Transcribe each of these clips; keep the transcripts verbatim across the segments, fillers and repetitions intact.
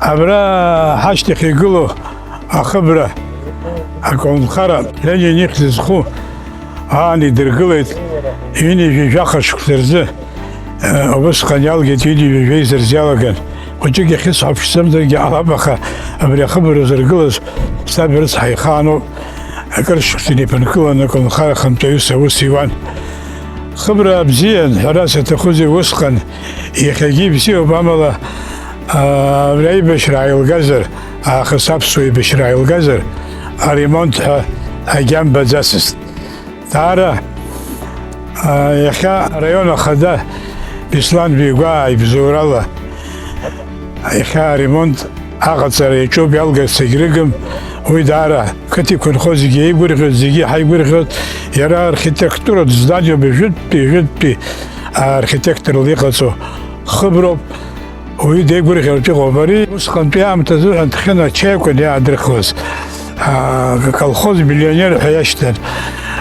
Абра ҳашьҭахь игылоу ахыбра аколнхара Ленин ихьӡ зху аан идыргылеит, ҩынҩажәи жәаха шықәса рзы, э, убысҟан иалгеит, ҩынҩажәи жәеиза рзы иалаган. Хәыҷык иахьысҳәо ԥшӡамзаргьы ҟалап, аха абри ахыбра зыргылаз саб рыцҳа ихаануп. Акыр шықәса инеиԥынкыланы аколнхара ахантәаҩыс аус иуан. Хыбра бзиан, ҳәарас аҭахузеи усҟан, иахьагьы ибзиоуп, амала, аа, абри аибашьра ааилгазар, аахыс аԥсуа еибашьра ааилгазар, аремонт ҳәа агьамбаӡацызт. Даара, аа, иахьа араион ахада Беслан Бигәаа ибзоурала, иахьа аремонт аҟаҵара иаҿуп, иалгарц егьрыгым, уи даара қыҭа иқәынхо зегьы еигәырӷьоит, зегьы ҳаигәырӷьоит, иара архитектуратә зданиоуп, ҩажәитәтәи, ҩажәитәтәи архитекторла иҟаҵоу хыброуп, уаҩы деигәырӷьартә иҟоуп. Ари усҟантәи аамҭазыҳәан Ҭхьына ачаи акәын иаадырхуаз, аа, колхоз Миллионер ҳәа иашьҭан.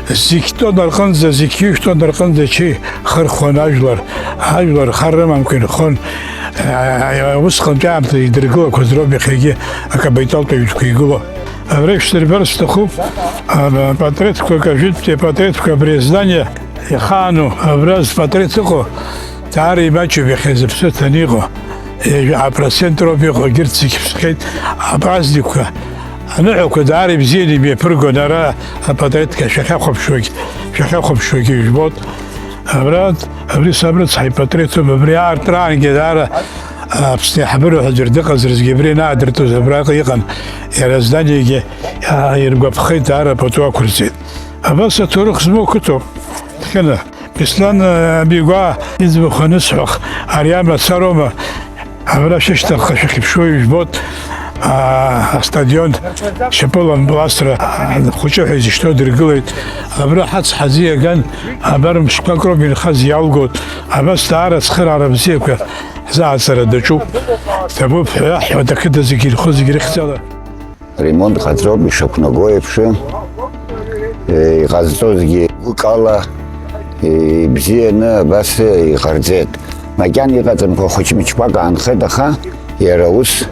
Зқьтон рҟынӡа, зқьҩышә тонн рҟынӡа ачаи хырхуан ажәлар. Ажәлар хар рымамкәа инхон. Усҟантәи аамҭа идыргылақәаз роуп иахьагьы акапиталтә аҩнқәа игылоу. Абра ишәсырбар сҭахуп, а, патреҭқәак, ажәытәтәи апатреҭқәа абри аздание ихаану, абра зпатреҭ ыҟоу, даара имаҷуп иахьа зыԥсы ҭаны иҟоу. Ҩажәа процент роуп иҟоу, егьырҭ зегь ԥсхьеит. Апраздникқәа, аныҳәақәа даара ибзианы имҩаԥыргон, ара апатреҭқәа шәахьахәаԥшуагь, шәахьахәаԥшуагь ижәбоит. Абра, абри саб рыцҳа ипатреҭуп, абри аартраангьы даара, а, Аԥсны иаҳбыроу ҳәа аӡәыр дыҟазарызгьы абри анаадыртуаз абраҟа иҟан, иара азданиагьы, а, иргәаԥхеит, даара пату ақәырҵеит. Абас аҭоурых змоу қыҭоуп, Ҭхьына. Беслан, а, Бигәаа иӡбахә анысҳәах, ари амацароума? Абра шәышьҭахьҟа шәахьыԥшуа ижәбоит, аа, астадион шьапыла амбласра, аа, хәыҷы ҳәа изышьҭоу дыргылеит. Абра ҳацҳа аӡы иаган, абар мшқәак роуп инхаз иалгоит. Абас даара ацхыраара бзиақәа ҳзааӡара даҿуп. Ҭабуп ҳәа иаҳҳәоит ақыҭа зегьы ирху зегьы рыхьӡала. Ремонт ҟаҵоуп, ишақәнаго еиԥш, е, иҟазҵозгьы гәыкала, е, ибзианы абас иҟарҵеит. Макьана иҟаҵамкәа хәыҷ-мыҷқәак аанхеит, аха иара ус,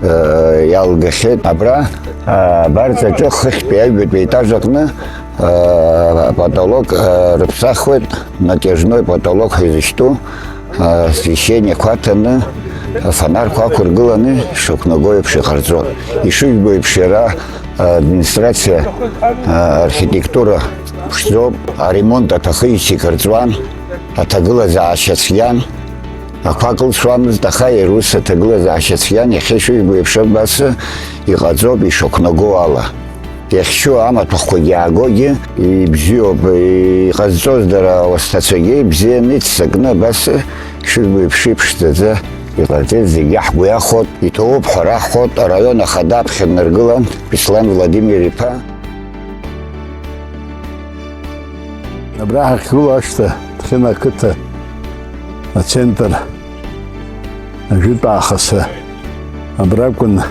е, иалгахьеит. Абра, а, абарҵаҿы хыхьтәи аҩбатәи аетаж аҟны, а, апотолок, а, рыԥсахуеит, натяжной потолок ҳәа изышьҭоу. Освещениақәа аҭаны, афонарқәа ақәыргыланы ишақәнаго еиԥш иҟарҵоит. Ишыжәбо еиԥш, иара администрациа архитектура ԥшӡоуп, аремонт аҭахызшьа икырҵуан, аҭагылазаашьа цәгьан, ақәа кылсуамызт, аха иара ус аҭагылазаашьа цәгьан, иахьа ишыжәбо еиԥш абас иҟаҵоуп ишақәнаго ала. Иахьшьу амаҭәахәқәагьы иаагогьы ибзиоуп, иҟазҵоз дара ауасҭацәагьы ибзианы иццакны абас шыжәбо еиԥш иԥшӡаӡа иҟарҵеит, зегьы ҳгәы иахәоит, иҭоуп ҳәа раҳҳәоит, араион ахада аԥхьа днаргылан Беслан Владимир-иԥа. Абра ҳахьгылоу ашҭа Ҭхьына ақыҭа ацентр ажәытә аахыс абракәын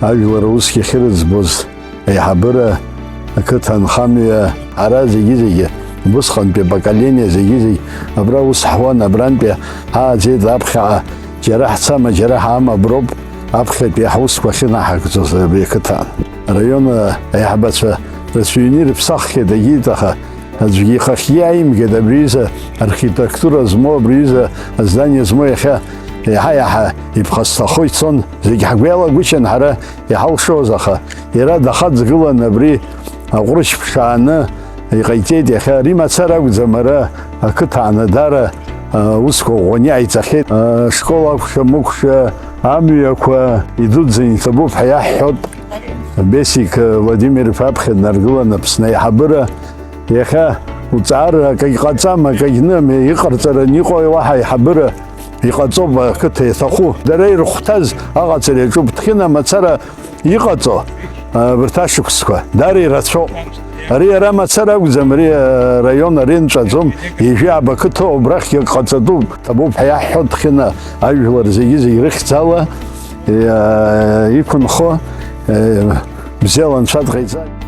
ажәлар аусгьы ахьырыӡбоз. Аиҳабыра, ақыҭа анхамҩа, ҳара зегьы-зегьы, убысҟантәи апоколение зегьы-зегь абра аус ҳуан, абрантәи ҳааӡеит аԥхьаҟа, џьара ҳцама, џьара ҳаама аброуп аԥхьатәи ҳусқәа ахьынаҳагӡоз абри ақыҭан. Араион аиҳабацәа рацәаҩны ирыԥсаххьеит, егьит, аха аӡәгьы ихахьгьы аимгеит абри изы архитектура змоу, абри изы аздание змоу иахьа еиҳа-еиҳа иԥхасҭахо ицон. Зегь ҳгәы иалагәышьан ҳара иҳалшоз, аха иара дахаҵгылан абри аҟәрышь ԥшааны иҟаиҵеит. Иахьа ари мацара акәӡам, ара ақыҭа аанадара, а, усқәа ӷәӷәаны иҟаиҵахьеит. А, школ акәша-мыкәша, амҩақәа идуӡӡан иҭабуп ҳәа иаҳҳәоит. Бесик Владимир-иԥа аԥхьа днаргылан Аԥсны аиҳабыра. Иахьа уҵаара акагь ҟаҵам, акагь ным, иҟарҵараны иҟои уаҳа аиҳабыра? Иҟаҵоуп ақыҭа иаҭаху. Дара ирыхәҭаз аҟаҵара иаҿуп. Ҭхьына мацара иҟаҵо, а, абарҭ ашықәсқәа дара ирацәоуп. Ари иара мацара акәӡам, ари, а, араион ари нҵәаӡом. Ижәи ааба қыҭоуп, убрахьгьы ак ҟаҵатәуп. Ҭабуп ҳәа иаҳҳәо Ҭхьына ажәлар зегьы-зегь рыхьӡала, а, иқәынхо, а, бзиала анцәа дҟаиҵааит.